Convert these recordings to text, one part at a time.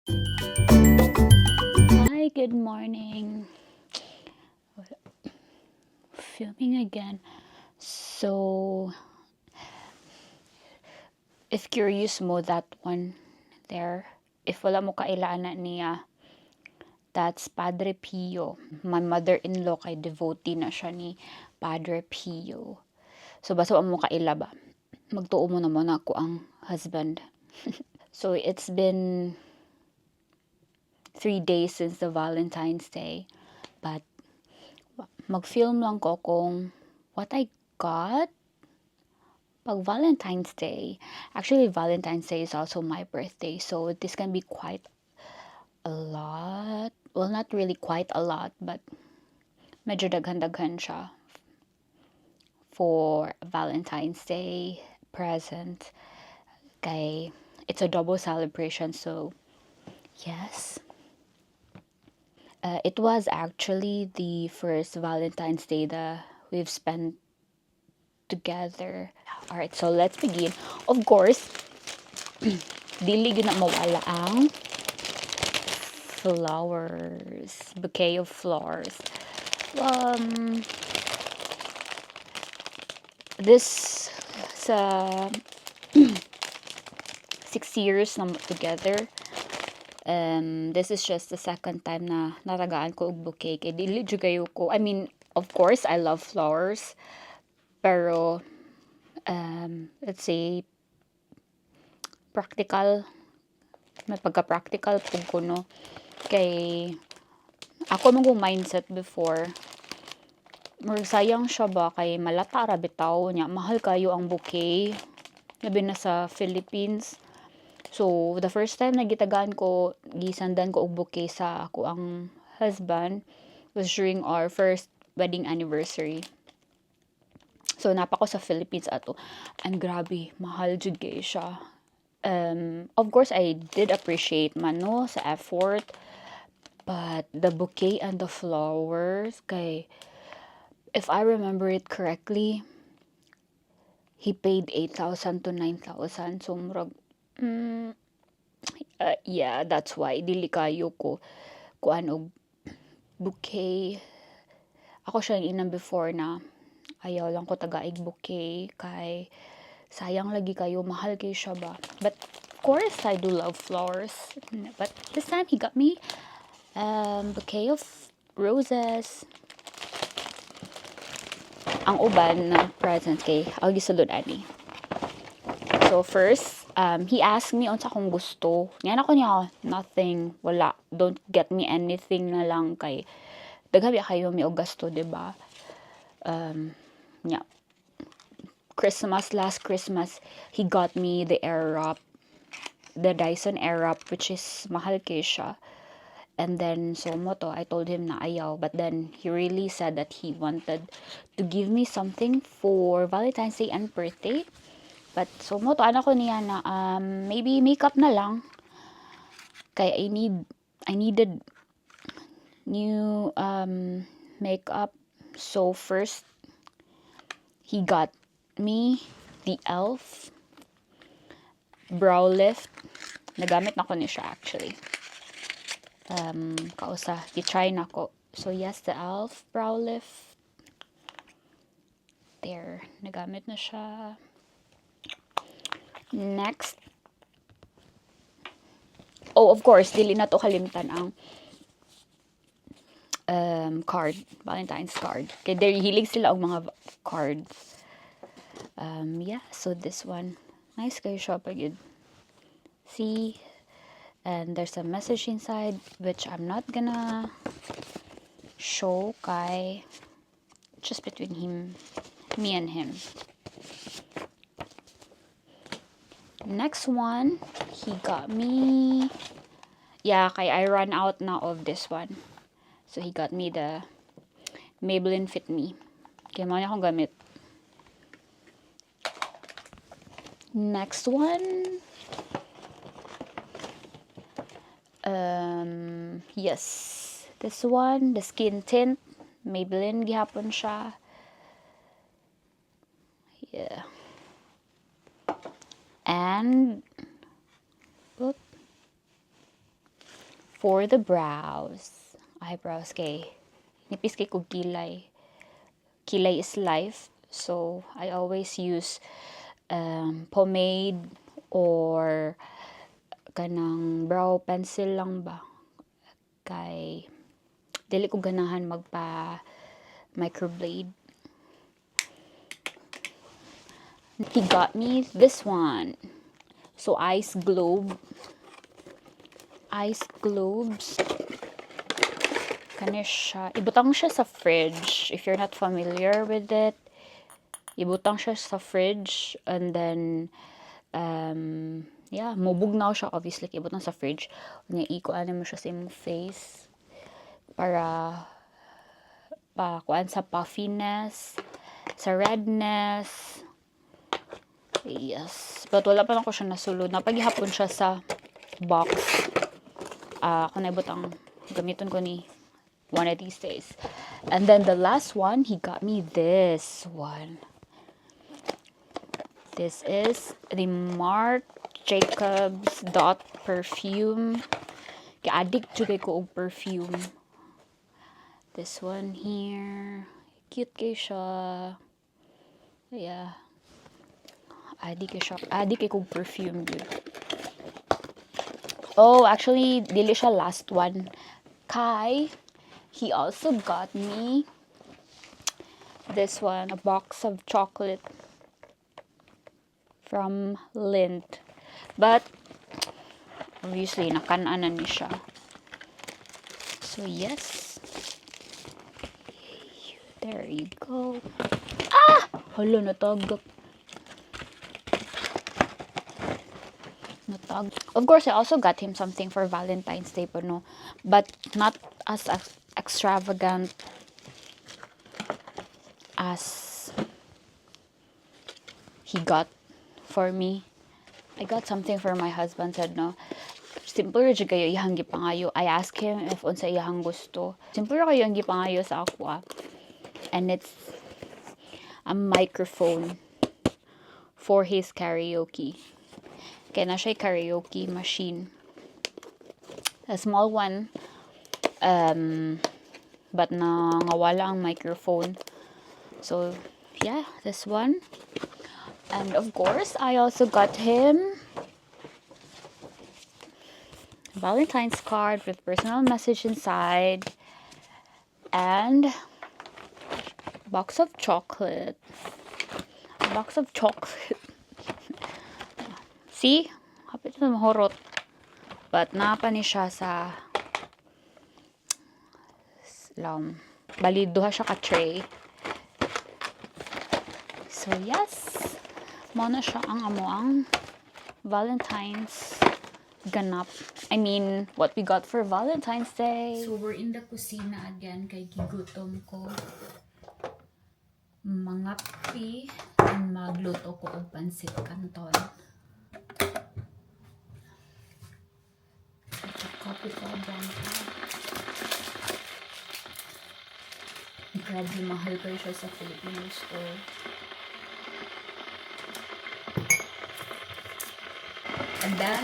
Hi, good morning. Filming again. So, if curious mo, that one there, if wala mo kaila ana niya, that's Padre Pio. My mother-in-law kay devotee na siya ni Padre Pio. So, basta wa mo kaila ba, magtuo mo na mao na akoang husband. So, it's been 3 days since the Valentine's Day. But, mag-film lang ko kung what I got pag Valentine's Day. Actually, Valentine's Day is also my birthday. So, this can be quite a lot. Well, not really quite a lot, but medyo daghan-daghan siya for Valentine's Day present. Kay it's a double celebration, so yes. It was actually the first Valentine's Day that we've spent together. Alright, so let's begin. Of course, dili gyud na mawala ang flowers, bouquet of flowers. This sa 6 years na together. This is just the second time na natagaan ko og bouquet kay dili jud kayo ko. I mean, of course I love flowers, pero let's say practical, may pagka-practical pud ko, no, kay ako man kong mindset before, murag sayang siya ba kay malata ra bitaw nya, mahal kayo ang bouquet labi na sa Philippines. So the first time na gitagaan ko, gisendan ko og bouquet sa akoang husband was during our first wedding anniversary. So naa pa ko sa Philippines ato and grabe, mahal jud kaayo siya. Of course I did appreciate man, no, sa effort, but the bouquet and the flowers kay if I remember it correctly, he paid 8,000 to 9,000. So murag yeah, that's why dili kayo ko kuan og bouquet. Ako siya ingnan before na ayaw lang ko tagaig bouquet kay sayang lagi kayo, mahal kaayo siya ba. But of course I do love flowers. But this time he got me bouquet of roses. Ang uban na present kay ako gisulod ani. So first, he asked me unsa akong gusto. Niana ko niya, "Nothing, wala. Don't get me anything na lang kay daghan kayo mi og gasto, di ba?" Yeah. Christmas, last Christmas, he got me the Airwrap, the Dyson Airwrap, which is mahal kaayo siya. And then, so mao to, I told him na ayaw. But then, he really said that he wanted to give me something for Valentine's Day and birthday. But, so mao to, ana ko niya na, maybe makeup na lang. Kay I needed new makeup. So, first, he got me the e.l.f. Brow Lift. Nagamit na ko ni siya actually. Kausa, gi-try nako. So yes, the e.l.f. Brow Lift. There, nagamit na siya. Next. Oh, of course, dili na to kalimtan ang card, Valentine's card. Kay diri hilig sila og mga cards. Yeah, so this one, nice kayo siya pag yun. See, and there's a message inside which I'm not gonna show kay just between him, me and him. Next one, he got me, yeah, kay I run out now of this one. So he got me the Maybelline Fit Me. Kaya mao na akong gamit. Next one. Yes. This one, the skin tint. Maybelline gihapon siya. Yeah. And, oop. For the brows, eyebrows kay nipis kay kog kilay. Kilay is life. So I always use pomade or kanang brow pencil lang ba kay dili ko ganahan magpa microblade. He got me this one. So ice globe. Ice globes. Kani siya. Ibutang siya sa fridge. If you're not familiar with it, ibutang siya sa fridge and then yeah, mubugnaw siya, obviously, ibutang sa fridge. Unya ikuan mo siya sa imong face para pa kuan sa puffiness, sa redness. Yes. But wala pa nako siya nasulod. Naa pa gihapon siya sa box. Ah, ako na ibutang gamiton ko ni one of these days. And then the last one, he got me this one. This is the Marc Jacobs Dot perfume. Addict jud ko og perfume. This one here. Cute kay siya. Yeah. Addict kay siya. Addict kay kog perfume jud. Oh, actually, dili siya last one. Kay, he also got me this one, a box of chocolate from Lindt. But, obviously, nakan-an na ni siya. So, yes. There you go. Ah! Hala, natagak. Natag. Of course, I also got him something for Valentine's Day, but no. But not as extravagant as he got for me. I got something for my husband, sad no. Simple ra jud kayo iyang gipangayo. I asked him if unsa iyang gusto. Simple ra kayo ang gipangayo sa ako ah. And it's a microphone for his karaoke. Kay naa siya karaoke machine. A small one. But nangawala ang microphone. So, yeah, this one. And of course, I also got him Valentine's card with personal message inside and box of chocolate. A box of chocolate. See? Hapit na mahurot. But naa pa ni siya sa lam. Bali, duha siya ka tray. So, yes. Mao na siya ang amoang Valentine's ganap. I mean, what we got for Valentine's Day. So, we're in the kusina again kay gigutom ko. Mangapi and magluto ko og pansit canton. Copy ko blanca. Grabe, mahal kayo siya sa Filipino store. And then,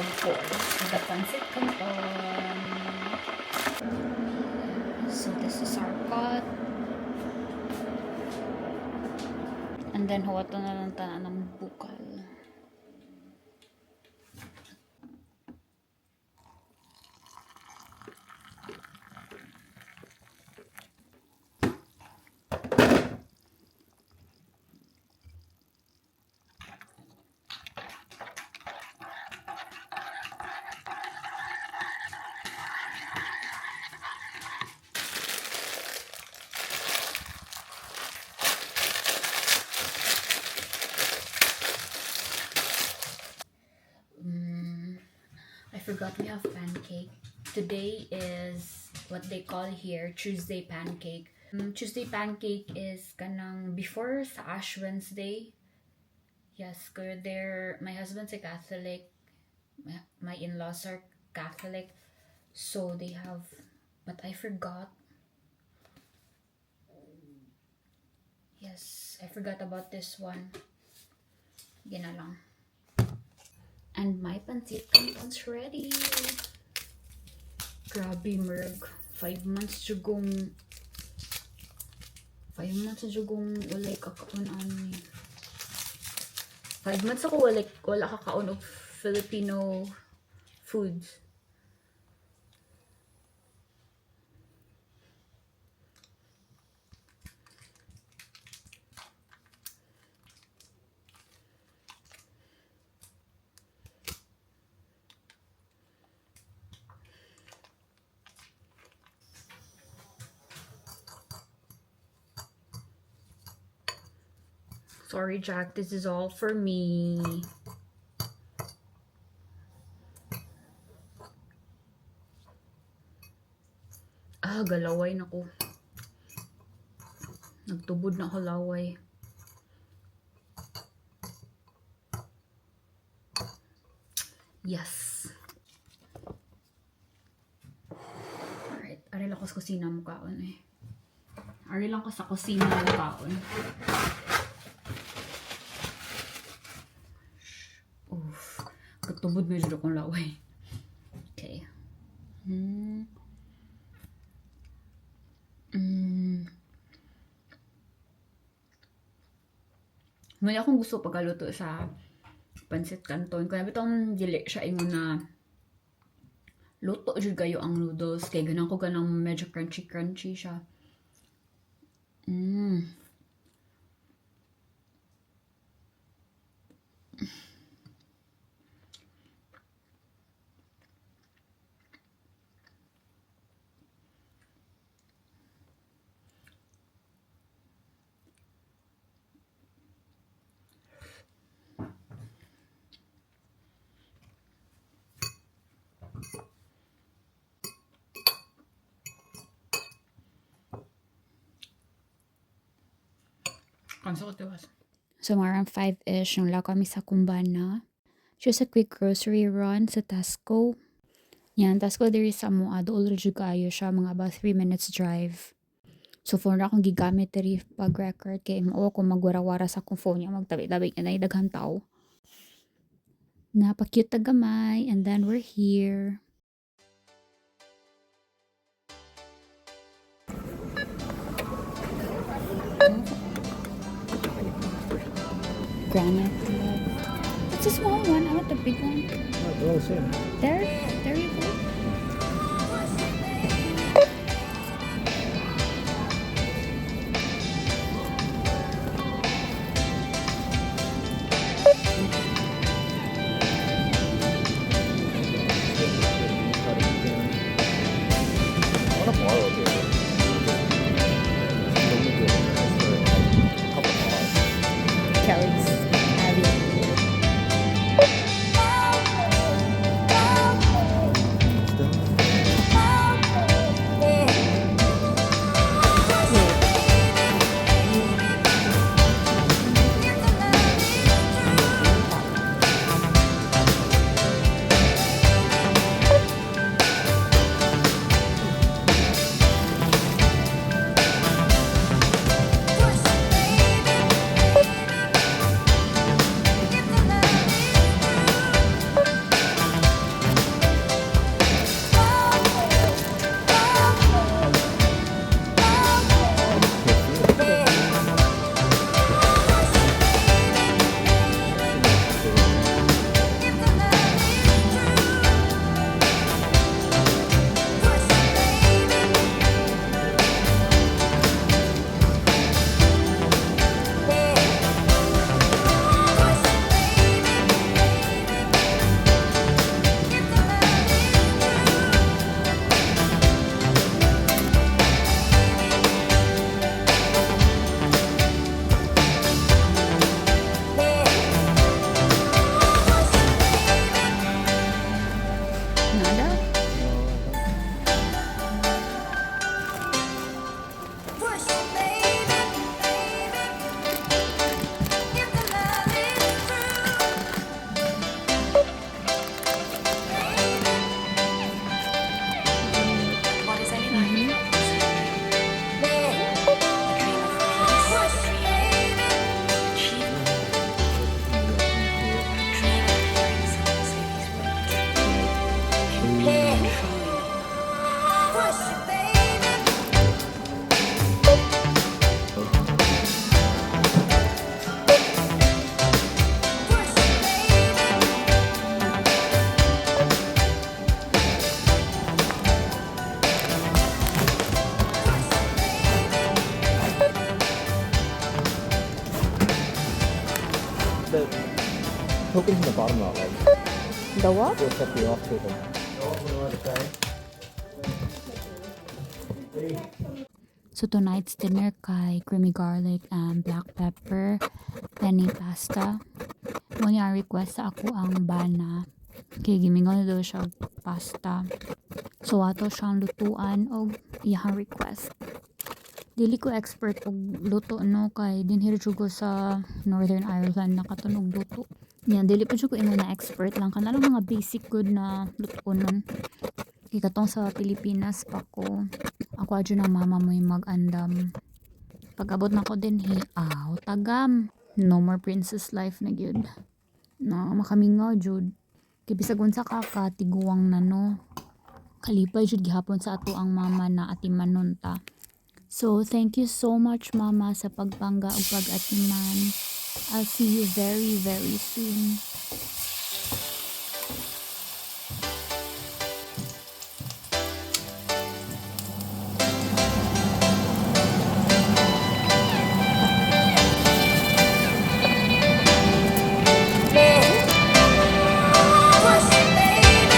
of course, the pancit canton. So this is our pot. And then, huwato na lang tanan ng bukal. I forgot we have pancake. Today is what they call here Tuesday pancake. Tuesday pancake is kanang before sa Ash Wednesday. Yes, kaya there, my husband's a Catholic. My in-laws are Catholic. So they have, but I forgot. Yes, I forgot about this one. Gina lang. And my pancit canton's ready. Grabe, murag 5 months jugong 5 months jugong walay kakaon ani. 5 months ako wala kakaon og Filipino foods. Sorry, Jack. This is all for me. Ah, galaway na ko. Nagtubod na ako laway. Yes. Alright, ari lang ko sa kusina mokaon eh. Ari lang ko sa kusina mokaon. Oof. Katubod na jud akong laway. Okay. May akong gusto pagkaluto sa pansit canton. Kaya bitong dili siya ingon na luto jud kayo ang noodles kay ganang ko ganang medyo crunchy crunchy siya. Kansa ko tiwas. So mga around 5-ish, nung kami sa Kumbana. Just a quick grocery run sa Tesco. Yan, Tesco diri sa amoa, dool ra jud kaayo siya, mga about 3 minutes drive. So phone ra akong gigamit diri pag-record kay mao ko magwara-wara sa akong phone niya, magtabi-tabi na daghang tao. Napa-cute ta gamay, and then we're here. Granite love. It's a small one. I want the big one. They're all the same. There you go. I want to borrow it. A couple hours. Kelly's Abby. Nada? Push it, baby, baby. If the love is true. What is any life without this dream? A dream of peace, Push a it, dream baby. of achievement, a dream of hearing someone say these words. Push it, baby. Push it, baby. The tokens in the bottom are like The what? will set you off to them. So tonight's dinner kay creamy garlic and black pepper penne pasta. Mao ni ang request sa akoang bana. Kay gimingaw na daw siya og pasta. So ato siyang lutuan og iyang request. Dili ko expert og luto, no, kay dinhi ra jud ko sa Northern Ireland nakatun-og luto. Yan, dili pa jud ko ingon na expert lang, kana lang mga basic gud na lutuonon. Kay katong sa Pilipinas pa ko, ako adyo ng mama mo yung mag-andam. Pag-abot na ko dinhi, aw, tagam. No more princess life na gyud. Na makamingaw jud. Kay bisag unsa ka ka tiguang na, no. Kalipay jud gihapon sa atoang mama na atimanon ta. So, thank you so much, Mama, sa pagpangga ug pag-atiman. I'll see you very, very soon. Push it, baby.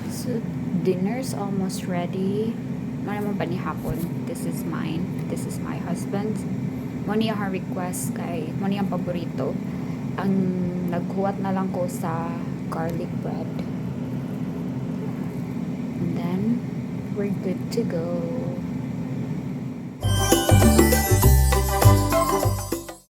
So, dinner's almost ready. Mao naman panihapon. This is mine. This is my husband's. Mao ni ang request kay mao ni ang paborito. Ang naghuwat na lang ko sa garlic bread. And then, we're good to go.